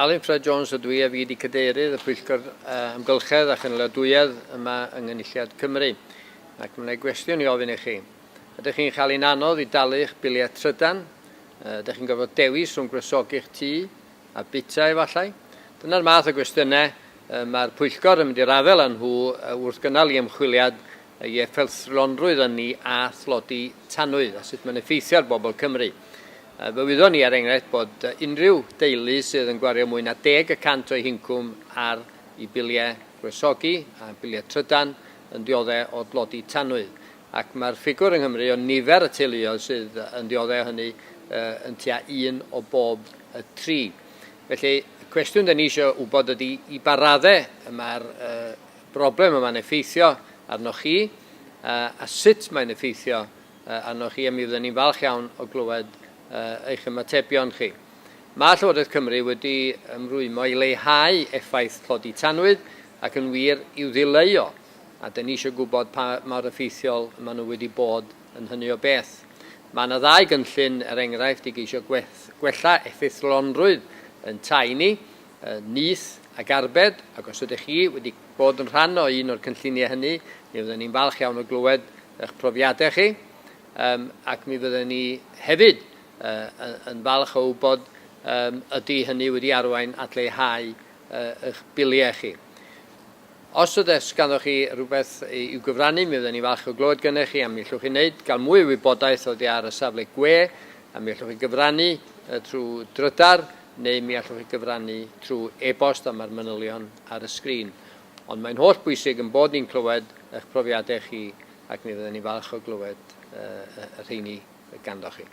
Alun Ffred Jones ydw i a fi 'di cadeirydd y Pwyllgor Amgylchedd a Chynaliadwyedd yma yng Nghynulliad Cymru. Ac mae 'na gwestiwn i ofyn i chi. Ydych chi'n chael hi'n anodd i dalu'ch biliau trydan? Ydych chi'n gorfod dewis rhwng gwresogi'ch tŷ a bwyta efallai? Dyna'r math o gwestiynau mae'r Pwyllgor yn mynd i'r afael â nhw wrth gynnal ei ymchwiliad i effeithlonrwydd ynni a thlodi tanwydd a sut mae'n effeithio ar bobl Cymru. Fe wyddon ni, er enghraifft, bod unrhyw deulu sydd yn gwario mwy na 10% o'u hincwm ar eu biliau gwresogi a biliau trydan yn diodde' o dlodi tanwydd. Ac mae'r ffigwr yng Nghymru o nifer y teuluoedd sydd yn diodde' o hynny yn tua un o bob tri. Felly, y cwestiwn 'da ni eisiau wybod ydy i ba raddau y mae'r broblem yma'n effeithio arnoch chi a sut mae'n effeithio arnoch chi a mi fydden ni'n falch iawn o glywed eich ymatebion chi. Mae Llywodraeth Cymru wedi ymrwymo i leihau effaith tlodi tanwydd ac yn wir i'w ddileu o, a 'dyn ni eisiau gwybod pa mor effeithiol maen nhw wedi bod yn hynny o beth. Mae yna ddau gynllun, er enghraifft, i geisio gwella effeithlonrwydd yn tai ni, Nyth ac Arbed, ac os ydych chi wedi bod yn rhan o un o'r cynlluniau hynny, mi fydden ni'n falch iawn o glywed eich profiadau chi, um, ac mi fydden ni hefyd uh, yn falch o wybod um, ydy hynny wedi arwain at leihau uh, eich biliau chi. Os oes ganddoch chi rhywbeth i'w gyfrannu, mi fydden ni'n falch o glywed gennych chi a mi allwch chi wneud, gael mwy o wybodaeth oddi ar y safle gwe, a mi allwch chi gyfrannu trwy drydar, neu mi allwch chi gyfrannu trwy e-bost a mae'r manylion ar y sgrin. Ond mae'n holl bwysig yn bod ni'n clywed eich profiadau chi ac mi fydden ni'n falch o glywed y rheini ganddoch chi.